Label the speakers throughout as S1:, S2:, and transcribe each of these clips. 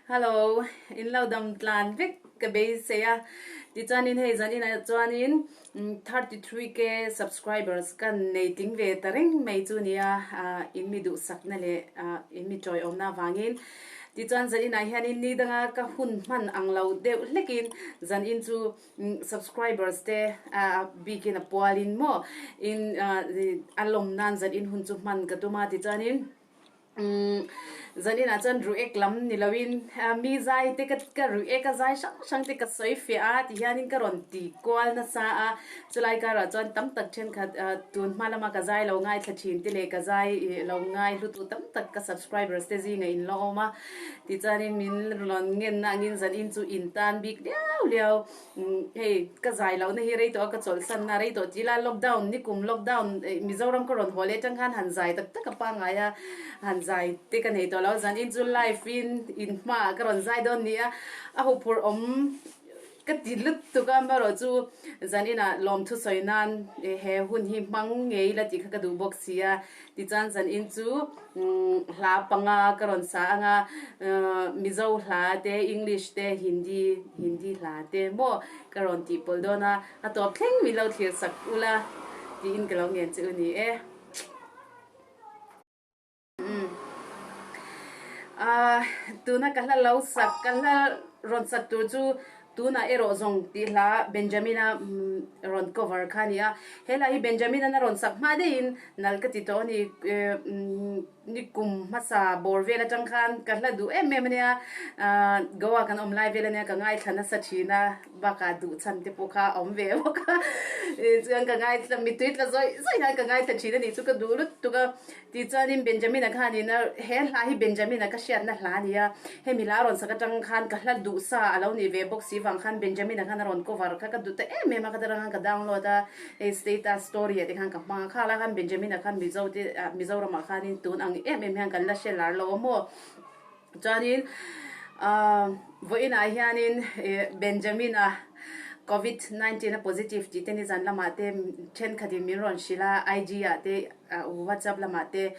S1: Hello, in lo dam tlan vek ka beisei a, tichuanin hei zan inah chuanin 33k subscribers ka nei tling ve ta reng mai chu nia, in mi duhsakna leh in mi tawiawmna avangin. Tichuan zan inah hianin ni danga ka hun hman ang lo deuh hlekin zan in chu subscribers te bikin a pualin maw in a lawm nan zan in hun chu hman ka tum a tichuanin Zaninah chuan ruek lam ni loin mi zai te ka ruek a zai hrang hrang te ka sawi fiah a ti hianin ka rawn ti kual nasa a, chulai karah chuan tam tak thenkhat tun hma lama ka zai lo ngaithla thin te leh ka zai lo ngai hlutu tam tak ka subscribers te zingah in la awm a, tichuanin min rawn ngenna angin zanin chu in tan bik liau liau. Hei ka zai lohna hi rei tawh a ka chawlhsan na rei tawh tih ila lockdown nikum lockdown Mizoram ka rawn haw leh atang khan han zai tak tak a pangngai a han zai te ka nei tawh lo zanin chu live in in hmaah ka rawn zai dawn ni a a huphurh awm ka ti lutuk a amaherawh chu zaninah lawmthu sawi nan he hun hi hmang ngei ila tih kha ka duh bawk si a. Tichuan zanin chu hla panga ka rawn sa ang a, Mizo hla te, English te, Hindi, Hindi hla te maw ka rawn tih pawlh dawn a, a tawp thleng min lo thlir sak ula tiin ka lo ngen che u ni e. Tuna ka hla lo sak, ka hla rawn sak tur chu Tunah erawh zawng tih hla Benjamin-a rawn cover kha a ni a. He hla hi Benjamin-a'n a rawn sak hma deihin nal ka ti tawh a ni. Ni kum hmasa bawr vel atang khan ka hla duh em em a nia. Goa kan awm lai vel a nia ka ngaithla nasa thin a, bakah duh chhan te pawh kha a awm ve bawk a. Chuan ka ngaithla mittui tla zawih zawih hian ka ngaithla thin a nih chu ka duh lutuk a. Tichuanin Benjamin-a khanin a he hla hi Benjamin-a ka hriatna hla a ni a, hemi hla a rawn sak atang khan ka hla duh sa a lo nih ve bawk si vang khan Benjamin-a khan a rawn cover kha ka duh ta em em a, ka tarang khan ka download a, hei status story ah te khan ka hmang a, kha lai khan Benjamin-a khan Mizo te Mizoramah khanin tun ang em em hian kan la hre lar lo a maw. Chuanin vawiinah hianin Benjamin-a Covid 19 a positive tih te nizan lamah te thenkhatin min rawn hrilh a, IG ah te WhatsApp lamah te.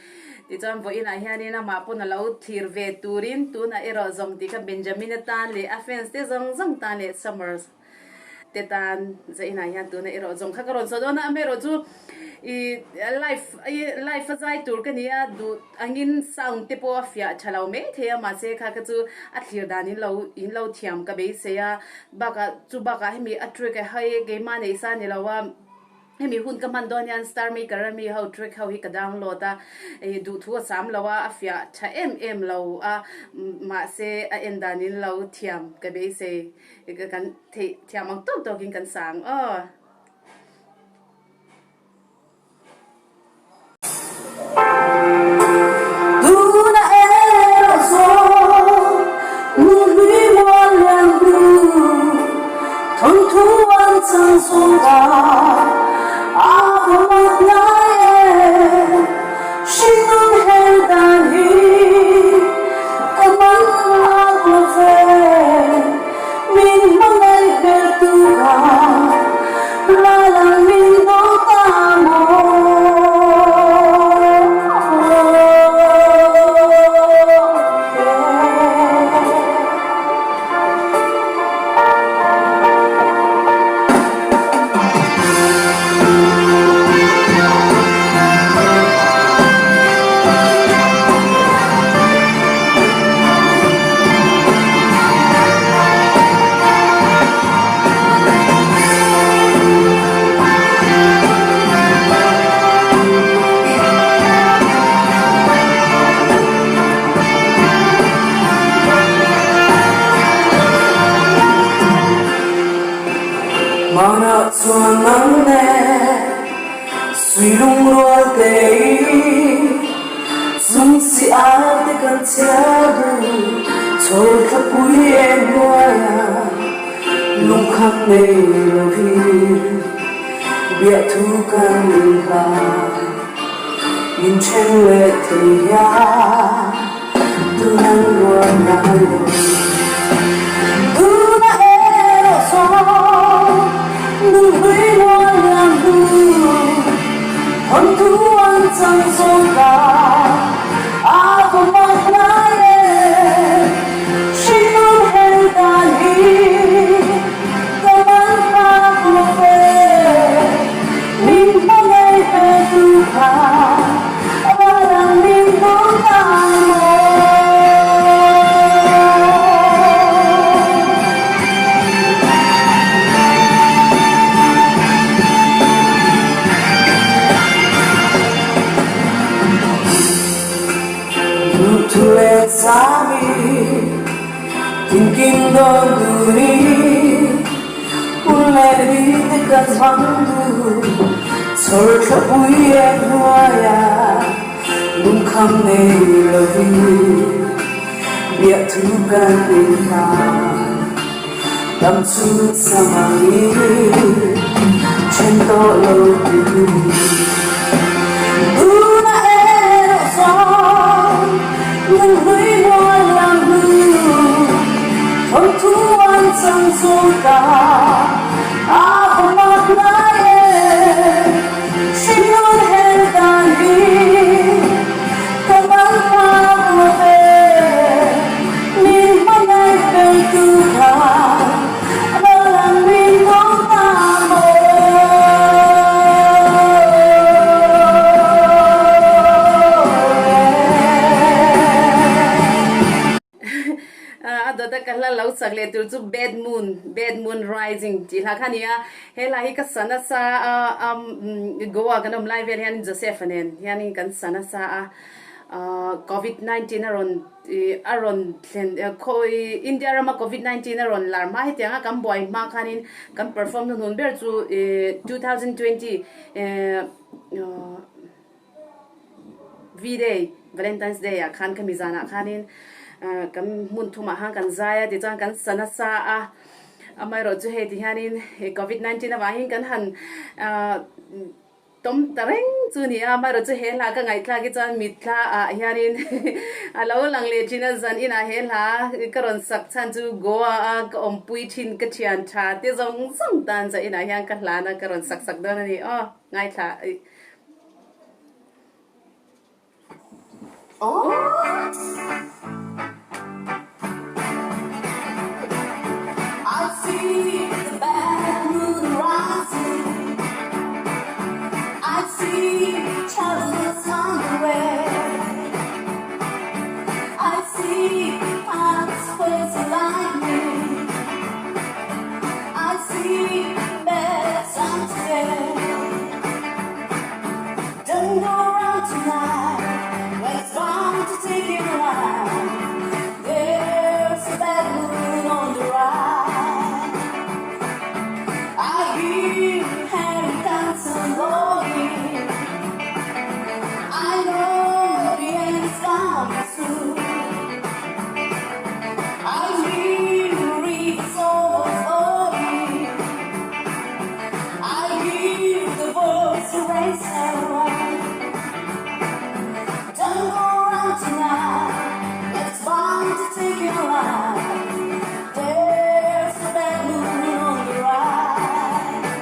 S1: Tichuan vawiinah hianin amah pawn a lo thlir ve turin tunah erawh zawng tih kha Benjamin-a tan leh a fans te zawng zawng tan leh Summers te tan zainah hian tuna erawh zawng kha ka rawn sawi dawn a, amaherawh chu ih live ih live a zai tur ka ni a duh angin sound te pawh a fiah tha lo mai thei a mahse kha kha chu a thlir dan in lo in lo thiam ka beisei a bakah chu bakah hemi a track a hei keimah neih sa ni lo a. Hemi hun ka hman dawn hian Star Maker a mi ho track ho hi ka download a, ih duhthu a sam lo a, a fiah tha em em lo a, mahse a en dan in lo thiam ka beisei kan theih thiam ang tawk tawkin kan sa ang aw.
S2: Tuna erawh zawng nunhlui mual lian hnu thawnthu an chang zawng a, a va mak ngai em hringnun her dan hi ka man phak lo ve min hmangaih ber tura Lalang min do ta maw? Hmanah chuan nang nen sui lungrual te in chung chi ar te kan chhiar duh chhawl thlapui em hnuaia. Lungkham nei lo hi biahthu kan inhla, min then leh thei hian tunan rual ngai lo. Tuna erawh sawn nunhlui mual lian hnu, thawnthu an chang zawn ta, a va mak ngai em. Chhunleng sami tinkim dawn turin hun leh ni te kan hmang duh. Chhawr thlapui eng hnuaiah lungkham nei lovin biahthu kan inhlan. Dam chhung samangin then tawh lo turin tunah erawh chuan nunhlui mual lang hnu thawnthu an chang zawng ta a va mak ngai em hringnun hel dan hi ka man phak lo ve. Min hmangaih ber tu kha lo lang min dawn ta maw?
S1: A dawta ka hla lo sak leh tur chu Bad Moon, Bad Moon Rising tih hla kha a ni a. He hla hi ka sa nasa a, Goa kan awm lai vel hianin Joseph-a nen hianin kan sa nasa a. Covid 19 a rawn a rawn thlen khawi India rama covid 19 a rawn lar hma hetiang a kan buai hma khanin kan perform hnuhnun ber chu 2020 V day Valentine's day ah khan khami zanah khanin kan hmun thumah khan kan zai a tichuan kan sa nasa a amaherawhchu hei ti hianin covid 19 avangin kan han Tawm ta reng chu ni a, amaherawh chu he hla ka ngaihthlak hi chuan mitthla ah hianin a lo lang leh thin a, zan inah he hla ka rawn sak chhan chu Goa a ka awmpui thin ka thian tha te zawng zawng tan zan inah hian ka hlana ka rawn sak sak dawn a ni aw, ngaithla.
S2: I see the bad moon rising I see troubles on the way I see pathways lightning I see bad times today Don't go around tonight when it's bound to take you alive. There's a bad moon on the rise. I hear Harry dancing longing. I know the end is coming soon. I hear rivers overflowing. I hear the voice race around. Don't go around tonight. It's bound to take your life. There's a bad moon on the rise.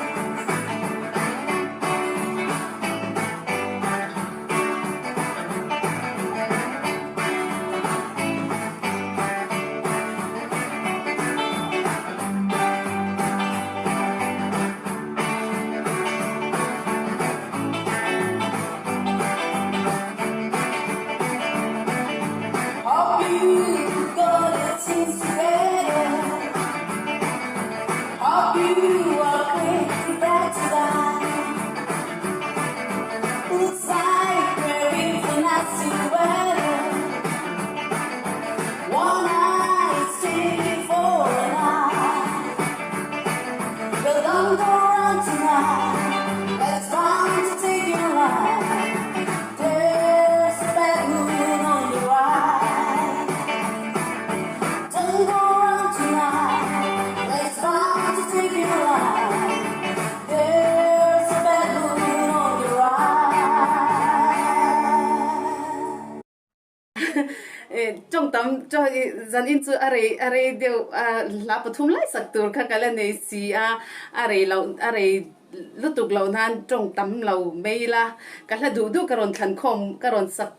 S2: Hope you got it things together. Hope you are quick to back to life. Looks like we're in for nasty weather. One night stay for a night. Well, don't go around tonight. That's bound to take your life. There's a bad moon on the rise. Don't go around tonight. That's bound to take your life. There's a bad moon on the rise.
S1: Tawng tam zan in chu a rei a rei deuh a hla pathum lai sak tur kha ka la nei si a, a rei loh a rei lutuk loh nan tawng tam lo mai ila ka hla duh duh ka rawn thlan khawm ka rawn sak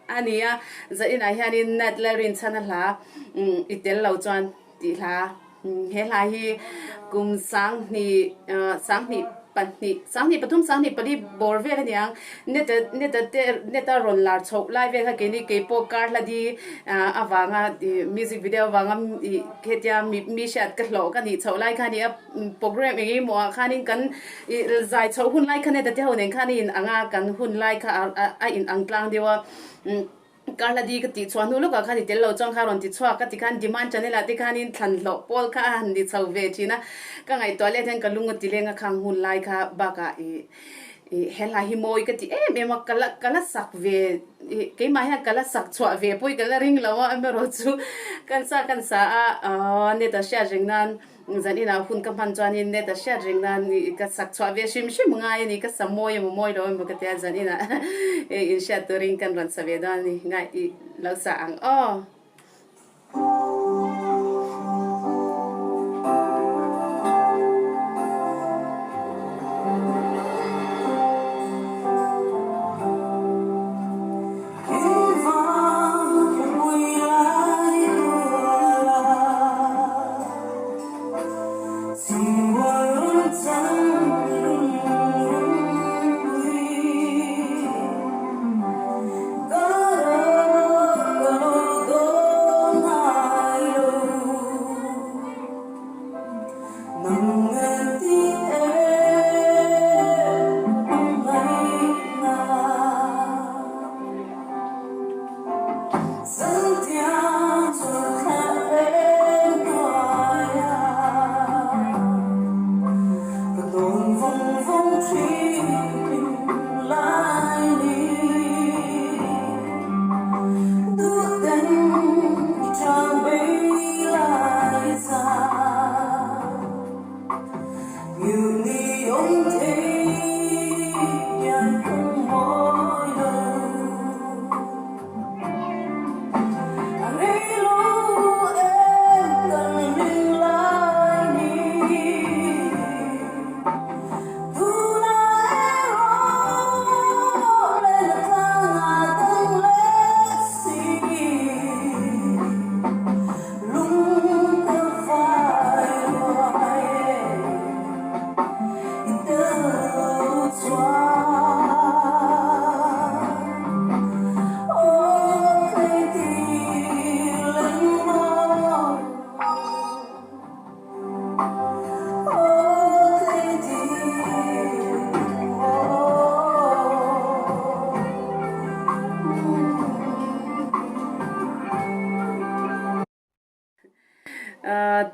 S1: a ni a, zan inah hianin Nat Lalrinchhana hla i tel lo chuan tih hla. He hla hi kum sanghnih sanghnih pahnih sanghnih pathum sanghnih pali bawr vel a niang net a net a te net a rawn lar chhoh lai vel kha keini keipawh kar hla di avanga ih music video avanga ih hetia mi mi hriat ka hlawh ka nih chhoh lai kha a ni a program eng emaw ah khanin kan ih zai chhoh hun lai kha net a te ho nen khan a in ang a kan hun lai kha a a in ang tlang deuh a. Karhladi ka tih chhuah hnu lawkah khan i tel lo chuan kha rawn ti chhuak ka ti khan demand channel ah te khanin thlan hlawh pawl kha a han ni chho ve thin a, ka ngaihtuah let hian ka lung a ti leng a khang hun lai kha bakah i i he hla hi mawi ka ti em em a, ka la ka la sak ve i keimah hian ka la sak chhuah ve pawh i ka la ring lo a amaherawhchu kan sa kan sa a aw net a hriat reng nan Zan inah hun ka hman chuanin net a hriat reng nan i ka sak chhuah ve hrim hrim ngai a ni, ka sa mawi emaw mawi lo emaw ka tia zan inah in hriat turin kan rawn sa ve dawn a ni, ngai i lo sa ang aw.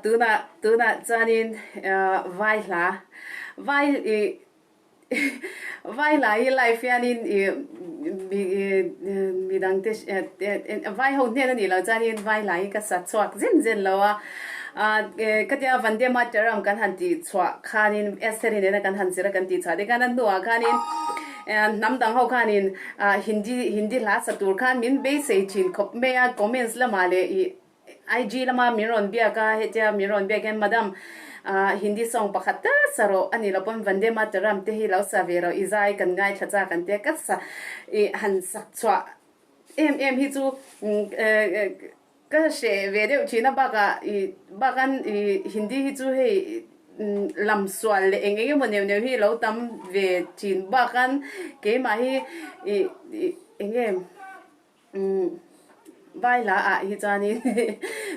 S1: Tunah tunah chuanin vai hla vai ih vai hla hi live hianin ih midang te vai ho hnen a nih loh chuanin vai hla hi ka sa chhuak zen zen lo a khatia Vande Mataram kan han tih chhuah khanin Esther-i nena kan han zir a kan tih chhuah te khan a hnuah khanin hnam dang ho khanin Hindi Hindi hla sa tur khan min beisei thin khawp mai a comments lamah leh ih IG lama min rawn biak a hetia min rawn biak hian Madam Hindi song pakhat tal sa rawh a nih loh pawn Vande Mataram te hi lo sa ve rawh i zai kan ngaithla chak an tia ka sa ih han sak chhuah em em hi chu Ka hreh ve deuh thin a bakah ih bakan ih Hindi hi chu hei lam sual leh eng eng emaw neuh neuh hi lo tam ve thin bakan keimah hi ih ih eng nge umm vai hla ah hi chuanin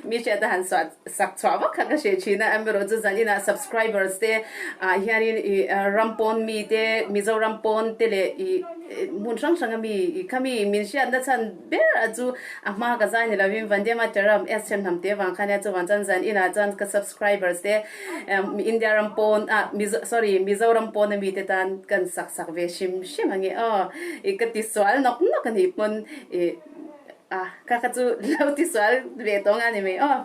S1: mi hriat a han suah sak chhuah vak kha ka hreh thin a amaherawh chu zan inah subscribers te ah hianin ih ram pawn mi te Mizoram pawn te leh ih hmun hrang hrang a mi ih khami min hriatna chhan Ber a chu a hma ka zai ni lovin Vande Mataram S hrem hnam te vang khan nia chuvang chuan zan inah chuan ka subscribers te India ram pawn ah Mizo sorry Mizoram pawn a mi te tan kan sak sak ve hrim hrim ange aw i ka ti sual nawk nawk a nih pawn i a kha kha chu lo ti sual ve tawng a ni mai aw.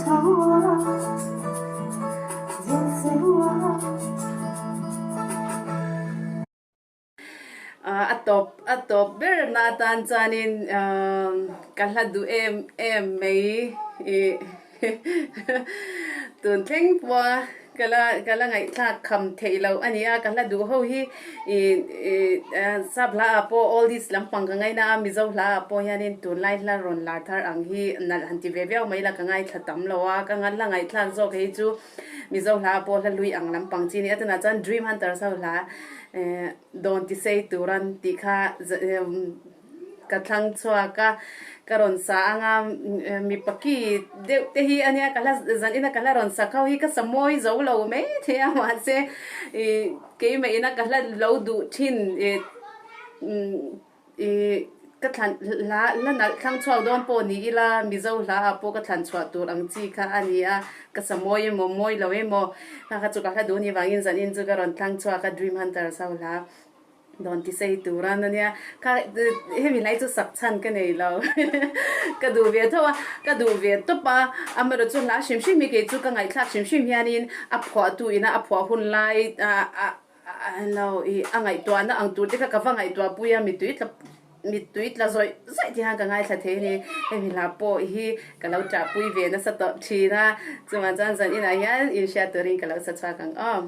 S1: A tawp a tawp ber na atan chuanin ka hla duh em em mai ih tun thleng pawha ka la ka la ngaihthlak kham theih loh a ni a, ka hla duh ho hi ih ih sap hla ah pawh oldies lampang ka ngaina a, Mizo hla ah pawh hianin tunlai hla rawn lar thar ang hi nalh han ti ve viau mai la ka ngaithla tam lo a, ka la ngaihthlak zawk hi chu Mizo hla ah pawh hla hlui ang lampang chi a ni a, tunah chuan Dream Hunters ho hla dawn ti sei tur an tih kha ka thlang chhuak a, ka rawn sa ang a, mipa ki deuh te hi a nia ka hla zan ina ka hla rawn sak ho hi ka sa mawi zo lo mai thei a mahse ih keimah ina ka hla lo duh thin ih ih ka thlan hla hla nalh thlang chhuak dawn pawh ni ila Mizo hla ah pawh ka thlan chhuah tur ang chi kha a ni a, ka sa mawi emaw mawi lo emaw kha kha chu ka hla duh ni vangin zan in chu ka rawn thlang chhuak a Dream Hunters ho hla. Dawn ti sei tur a nia, kha hemi hlai chu sak chhan ka nei lo ka duh ve tho a, ka duh ve tawp a, amaherawh chu hla hrim hrim hi kei chu ka ngaihthlak hrim hrim hianin a phuahtu ina a phuah hun lai lo ih a ngaihtuahna ang tur te kha ka va ngaihtuah pui a, mittui tla mittui tla zawih zawih te hian ka ngaithla thei a ni, hemi hla pawh hi ka lo ṭahpui ve nasa tawh ṭhin a, chuvang chuan zan inah hian inhriat turin ka lo sa chhuak ang aw.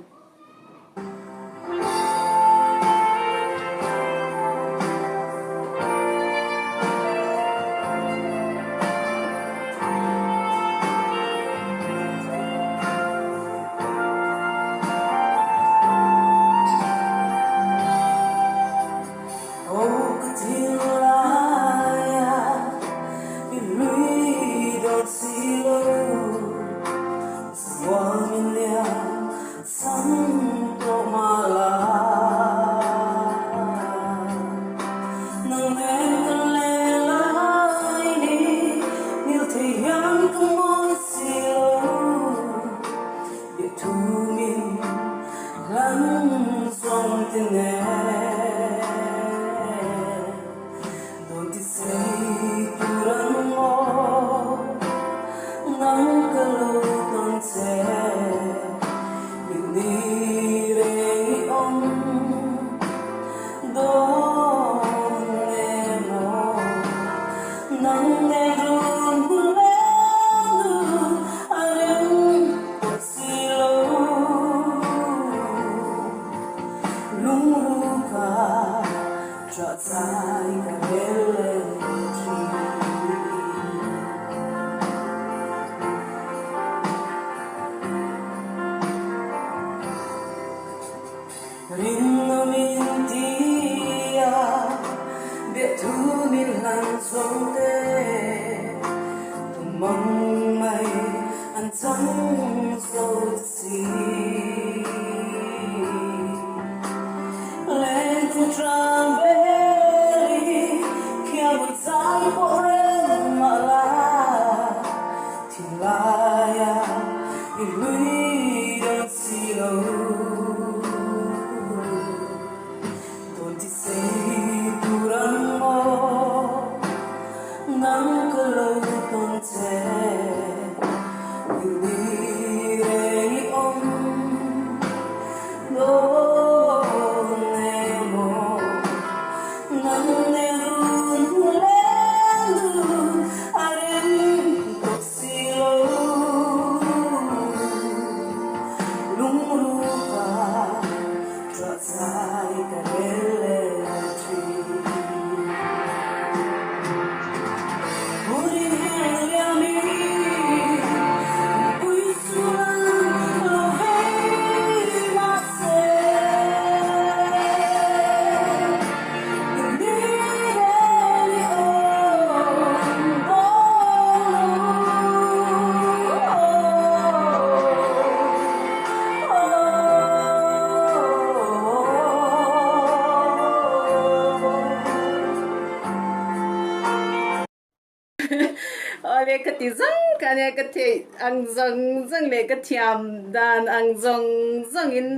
S1: Awle ka ti zang ka. kha ania ka theih ang zawng zawng leh ka thiam dan ang zawng zawng in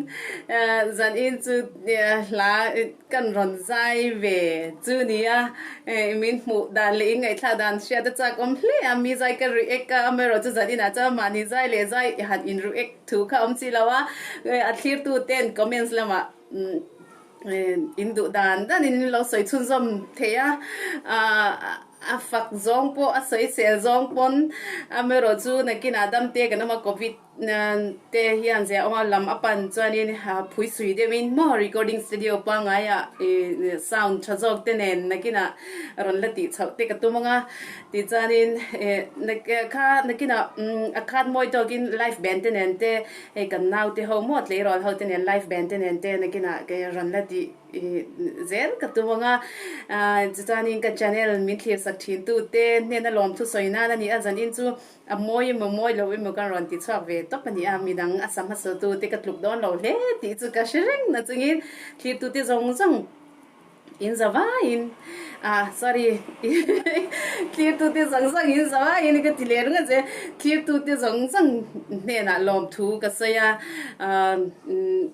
S1: zan in chu hla kan rawn zai ve chu nia min hmuh dan leh in ngaihthlak dan hriat a chak awm hle a mi zai ka react a amaherawhchu zan inah chuan mahni zai leh zai han in react thu kha awm chi lo a a thlirtu ten comments lamah In duh dan dan in lo sawi chhunzawm thei a, a fak zawng pawh a sawi sel zawng pawn amaherawh chu nakinah dam te kan awm a covid te hian zia awm a lam a pan chuanin phui sui deuhin maw recording studio pangaiah sound tha zawk te nen nakinah rawn la tih chhoh te ka tum ang a tichuanin kha nakinah a khat mawi tawkin live band te nen te Hei kan naute ho maw tleirawl ho te nen live band te nen te nakinah ke rawn la tih zel ka tum ang a, chuchuanin ka channel min thlir sak thin tu te hnena lawmthu sawi nan a ni a, zanin chu a mawi emaw mawi lo emaw kan rawn ti chhuak ve tawp a ni a, midang a sam hmasa tu te ka tluk dawn lo hle tih chu ka hre reng na chungin thlir tu te zawng zawng In za vaiin ah sorry thlirtute zawng zawng in za vaiin ka ti leh ringawt che thlirtute zawng zawng hnenah lawmthu ka sawi a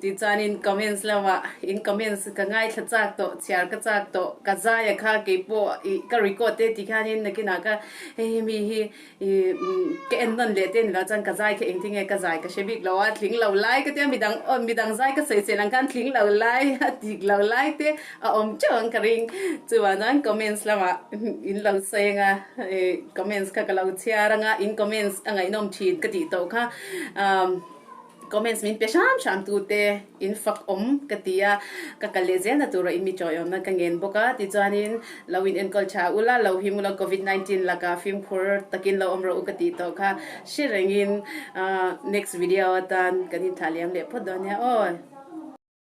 S1: tichuanin comments lamah in comments ka ngaithla chak tawh chhiar ka chak tawh ka zai a kha keipawh ih ka record te tikhianin nakinah ka hei hemi hi I ka en nawn leh te ni lo chuan ka zai kha engtin nge ka zai ka hre bik lo a, tling lo lai ka tia midang aw midang zai ka sawi sel ang khan tling lo lai a dik lo lai te a awm teuh ang ka ring. Chuvang chuan comments lamah in lo sawi anga i comments kha ka lo chhiar anga in comments a ngaihnawm thin ka tih tawh kha Comments min pe hram hram tu te in fak awm ka ti a, ka kal leh zelna tura in mi tawiawmna ka ngen bawk a, tichuanin lo in enkawl tha ula, lo him ula covid 19 laka fimkhur takin lo awm rawh u ka tih tawh kha hre rengin next video atan kan inthah liam leh phawt dawn nia aw.